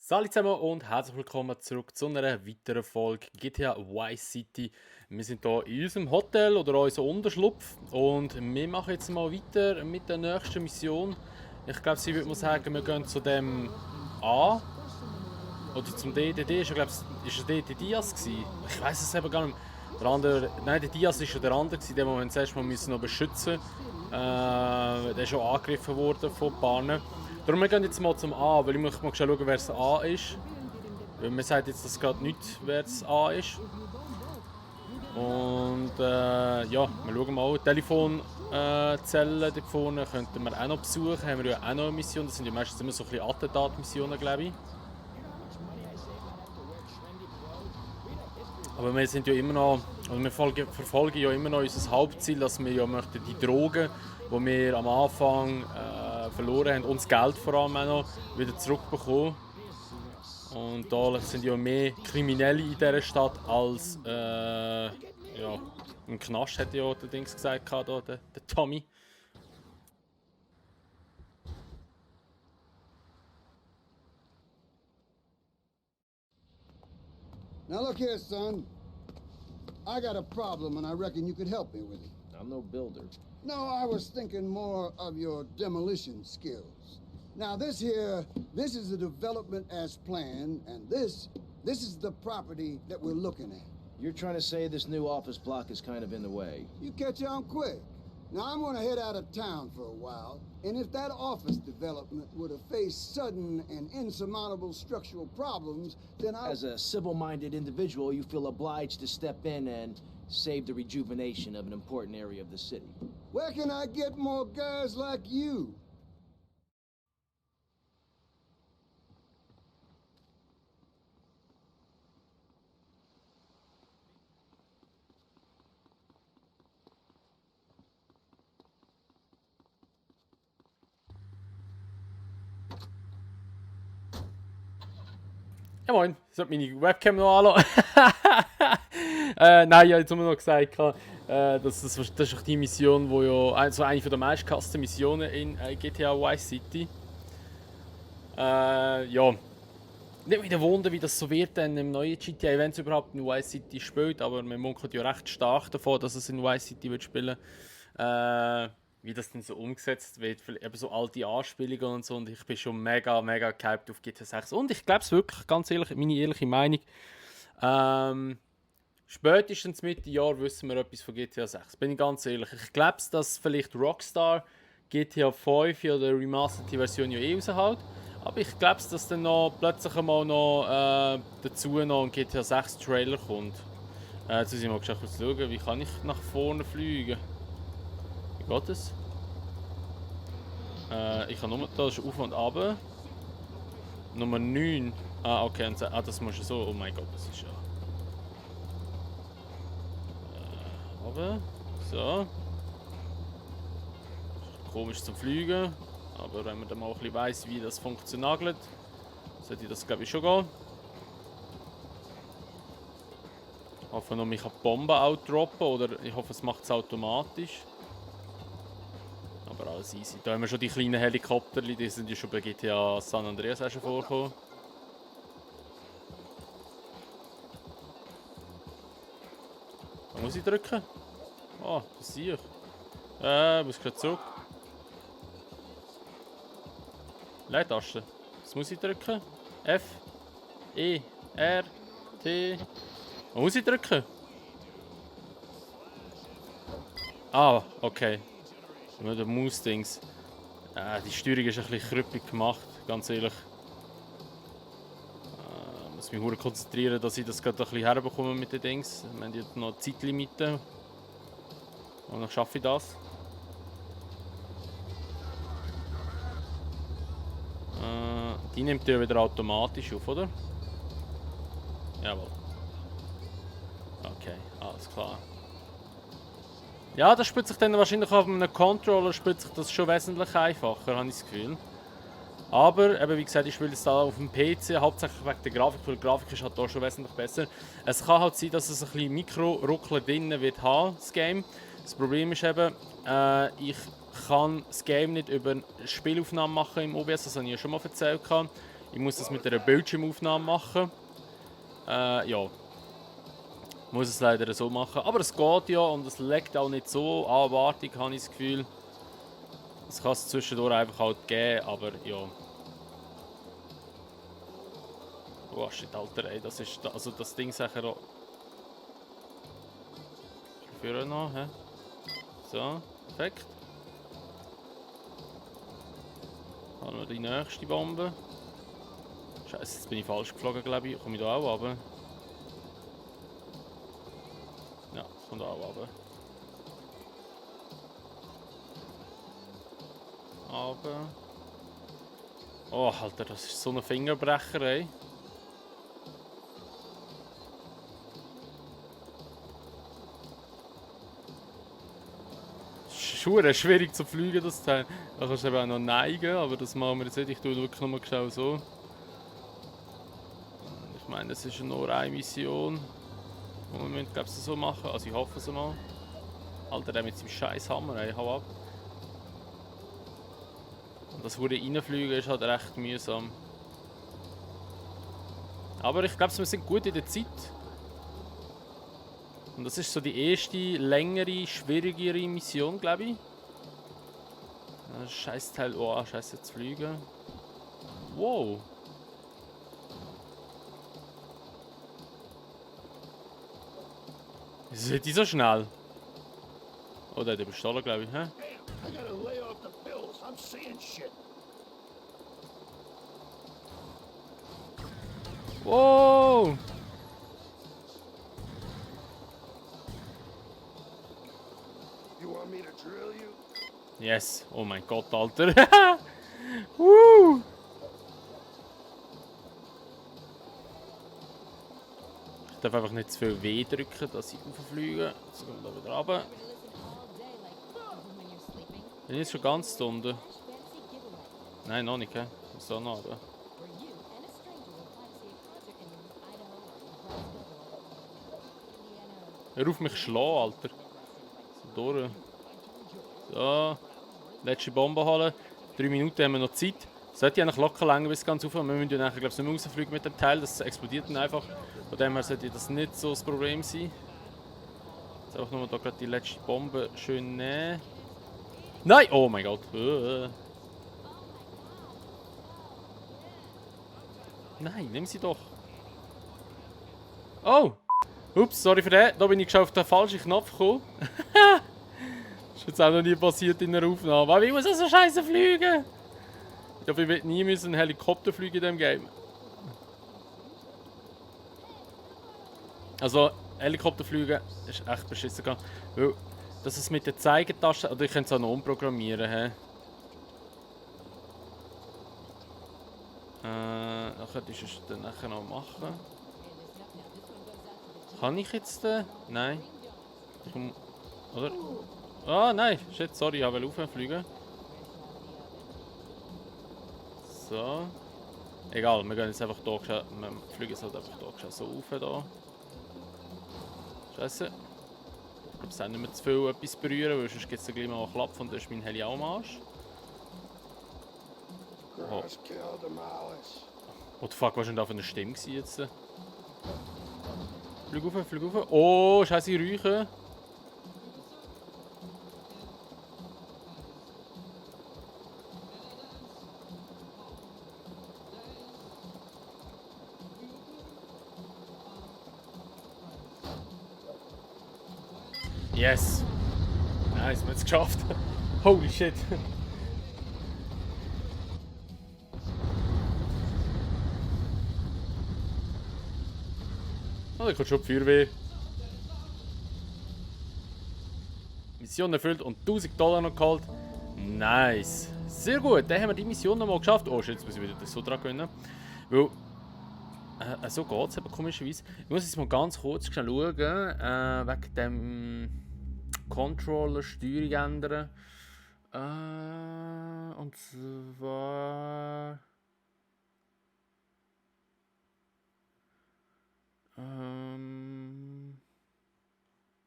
Salut zusammen und herzlich willkommen zurück zu einer weiteren Folge GTA Vice City. Wir sind hier in unserem Hotel oder unserem Unterschlupf und wir machen jetzt mal weiter mit der nächsten Mission. Ich glaube, sie würde mal sagen, wir gehen zu dem A oder zum DDD. Ist es DD Diaz gewesen? Ich weiß es eben gar nicht. Der andere, nein, der Diaz ist ja der andere gewesen, den wir zuerst mal müssen noch beschützen. Der ist schon angegriffen worden von Bahnen. Darum wir gehen jetzt mal zum A, weil ich möchte mal schauen, wer das A ist. Weil man sagt jetzt das gerade nicht, wer das A ist. Und ja, wir schauen mal. Telefonzellen dort vorne könnten wir auch noch besuchen. Haben wir ja auch noch eine Mission. Das sind ja meistens immer so ein bisschen Attentat-Missionen, glaube ich. Aber wir sind ja immer noch, also wir verfolgen ja immer noch unser Hauptziel, dass wir ja möchten die Drogen, die wir am Anfang verloren haben, und das Geld vor allem auch noch wieder zurückbekommen. Und da sind ja mehr Kriminelle in dieser Stadt als ja, im Knast, hat ja der Dings gesagt, da, der Tommy. Now look here, son. I got a problem and I reckon you could help me with it. I'm no builder. No, I was thinking more of your demolition skills. Now this is the development as planned, and this is the property that we're looking at. You're trying to say this new office block is kind of in the way. You catch on quick. Now I'm gonna head out of town for a while, and if that office development were to face sudden and insurmountable structural problems, then As a civil-minded individual, you feel obliged to step in and save the rejuvenation of an important area of the city. Where can I get more guys like you? Ja moin, ich sollte meine Webcam noch anschauen. Nein, ich habe jetzt immer noch gesagt, das ist die Mission, die ja also eine der meistgehassten Missionen in GTA Vice City. Ja, nicht wieder wundern, wie das so wird dann im neuen GTA, wenn es überhaupt in Vice City spielt, aber man munkelt ja recht stark davon, dass es in Vice City wird spielen. Wie das denn so umgesetzt wird, eben so alte Anspielungen und so, und ich bin schon mega gehypt auf GTA 6 und ich glaube es wirklich, ganz ehrlich, meine ehrliche Meinung, spätestens Mitte Jahr wissen wir etwas von GTA 6, bin ich ganz ehrlich. Ich glaube es, dass vielleicht Rockstar GTA 5 oder remasterte Version ja raushaut, aber ich glaube es, dass dann noch plötzlich einmal noch dazu noch ein GTA 6 Trailer kommt. Jetzt muss ich mal kurz schauen, wie kann ich nach vorne fliegen? Wie geht das? Ich kann nur, da ist auf und ab. Nummer 9. Ah, okay, das muss so, oh mein Gott, das ist ja... runter. So. Komisch zum Fliegen, aber wenn man dann mal ein bisschen weiss, wie das funktioniert, sollte das glaube ich schon gehen. Ich hoffe noch, ich kann die Bombe auch droppen, oder ich hoffe, es macht es automatisch. Aber alles easy. Da haben wir schon die kleinen Helikopter, die sind ja schon bei GTA San Andreas auch schon vorgekommen. Was muss ich drücken? Ah, das sehe ich. Muss gerade zurück. Leertaste. Was muss ich drücken? F, E, R, T. Was muss ich drücken? Ah, okay. Nur der Maus-Dings. Die Steuerung ist ein bisschen krüppig gemacht, ganz ehrlich. Ich muss mich sehr konzentrieren, dass ich das gerade ein bisschen herbekomme mit den Dings. Wir haben jetzt noch Zeitlimite. Und dann schaffe ich das. Die nimmt ja wieder automatisch auf, oder? Jawohl. Okay, alles klar. Ja, das spielt sich dann wahrscheinlich auf einem Controller spielt sich das schon wesentlich einfacher, habe ich das Gefühl. Aber, eben wie gesagt, ich spiele jetzt da auf dem PC, hauptsächlich wegen der Grafik, weil die Grafik ist halt hier schon wesentlich besser. Es kann halt sein, dass es ein bisschen Mikro-Ruckler drin wird haben, das Game. Das Problem ist eben, ich kann das Game nicht über Spielaufnahmen machen im OBS, das habe ich ja schon mal erzählt. Ich muss das mit einer Bildschirmaufnahme machen. Ja. Muss es leider so machen. Aber es geht ja und es legt auch nicht so an Wartung, habe ich das Gefühl. Es kann es zwischendurch einfach halt geben, aber ja. Oh shit, Alter, ey, das ist... Also das Ding sicher auch... Für noch, hä? So, perfekt. Haben wir die nächste Bombe. Scheiße, jetzt bin ich falsch geflogen, glaube ich. Komme ich da auch runter? Ja, kommt da auch runter. Aber... Oh, Alter, das ist so ein Fingerbrecher, ey. Es ist schwierig zu fliegen, das Teil. Da kannst du eben auch noch neigen, aber das machen wir jetzt nicht. Ich tue wirklich nochmal schnell so. Ich meine, das ist nur eine Mission. Und wir müssen, glaube ich, so machen. Also ich hoffe es mal. Alter, der mit seinem scheiß Hammer, ey, hau ab. Und das wurde reinfliegen ist halt recht mühsam. Aber ich glaube, wir sind gut in der Zeit. Und das ist so die erste längere, schwierigere Mission, glaube ich. Scheiß Teil, oh, scheiße zu fliegen. Wow. Wieso sind die so schnell? Oh, der hat überstohlen, glaube ich, hä? I gotta lay off the pills. I'm seeing shit. Wow! You want me to drill you? Yes, oh mein Gott, Alter. Woo! Ich darf einfach nicht zu viel W drücken, dass ich rauffliege. So kommen wir da wieder runter. Bin ich jetzt schon ganz unten? Nein, noch nicht, hä? Muss da noch runter. Hör auf mich schlagen, Alter. So durch. So. Letzte Bombe holen. 3 Minuten haben wir noch Zeit. Sollte eigentlich locker länger bis ganz rauf. Wir müssen ja nachher, glaube ich, nicht mehr rausfliegen mit dem Teil. Das explodiert dann einfach. Von dem her sollte das nicht so das Problem sein. Jetzt einfach nur da gerade die letzte Bombe schön nehmen. Nein! Oh mein Gott. Nein, nimm sie doch. Oh! Ups, sorry für den. Da bin ich schon auf den falschen Knopf gekommen. Das ist jetzt auch noch nie passiert in einer Aufnahme. Aber ich muss so scheiße fliegen. Ich glaube, ich werde nie einen Helikopter fliegen in diesem Game. Also, Helikopter fliegen ist echt beschissen gegangen. Weil, das ist mit der Zeigetaste. Oder ich könnte es auch noch umprogrammieren. He? Das könnte ich dann nachher noch machen. Kann ich jetzt nein. Oder? Ah, nein. Shit, sorry, ich wollte auffliegen. So. Egal, wir gehen jetzt einfach hier. Wir fliegen jetzt halt einfach hier so rauf. Da. Scheiße. Ich glaube, es ist nicht mehr zu viel etwas berühren, weil sonst gibt es gleich mal einen Klapp und dann ist mein Heli auch am Arsch. Oh. What the fuck, was war denn da für eine Stimme jetzt? Flieg auf, flieg auf. Oh, scheiße, Räuche. Yes! Nice, wir haben es geschafft. Holy shit! Oh, da kommt schon die Feuerwehr. Mission erfüllt und $1000 noch geholt. Nice! Sehr gut, dann haben wir die Mission noch mal geschafft. Oh shit, jetzt muss ich wieder das so dran gönnen. Weil so geht es aber komischerweise. Ich muss jetzt mal ganz kurz schnell schauen, wegen dem Controller Steuerung ändern. Und zwar...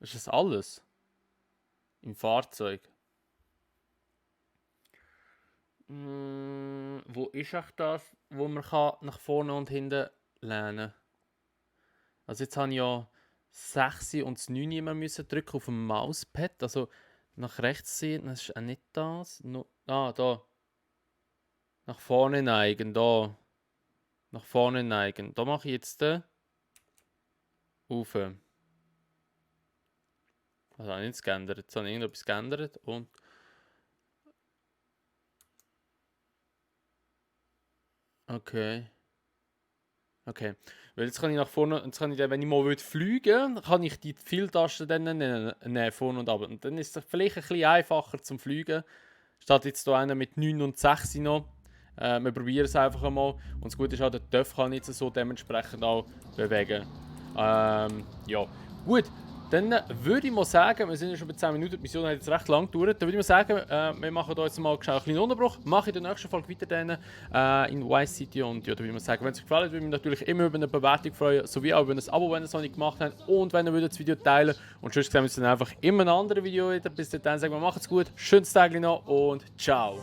ist das alles? Im Fahrzeug? Wo ist auch das, wo man kann nach vorne und hinten lehnen kann? Also jetzt habe ich ja 6 und das 9 immer müssen drücken auf dem Mauspad. Also nach rechts sehen, das ist auch nicht das. No, da. Nach vorne neigen, da. Nach vorne neigen. Da mache ich jetzt auf. Was habe ich jetzt geändert? Jetzt habe ich irgendetwas geändert und. Okay. Okay. Weil jetzt kann ich nach vorne, jetzt kann ich dann, wenn ich mal fliegen will, kann ich die Pfeiltasten dann nehmen, vorne und ab. Und dann ist es vielleicht ein bisschen einfacher zum Fliegen. Statt jetzt hier einen mit 9 und 6 noch. Wir probieren es einfach einmal. Und das Gute ist auch, der TÜV kann jetzt so dementsprechend auch bewegen. Ja, gut. Dann würde ich mal sagen, wir sind ja schon bei 10 Minuten, die Mission hat jetzt recht lang gedauert. Dann würde ich mal sagen, wir machen hier jetzt mal schnell einen kleinen Unterbruch. Mache in der nächsten Folge weiter dann, in Vice City. Und ja, da würde ich mal sagen, wenn es euch gefallen hat, würde ich mich natürlich immer über eine Bewertung freuen, sowie auch über ein Abo, wenn ihr es noch nicht gemacht habt. Und wenn ihr das Video teilen würdet. Und sonst sehen wir uns dann einfach in einem anderen Video wieder. Bis dann sagen wir, macht's gut, schönes Tag noch und ciao.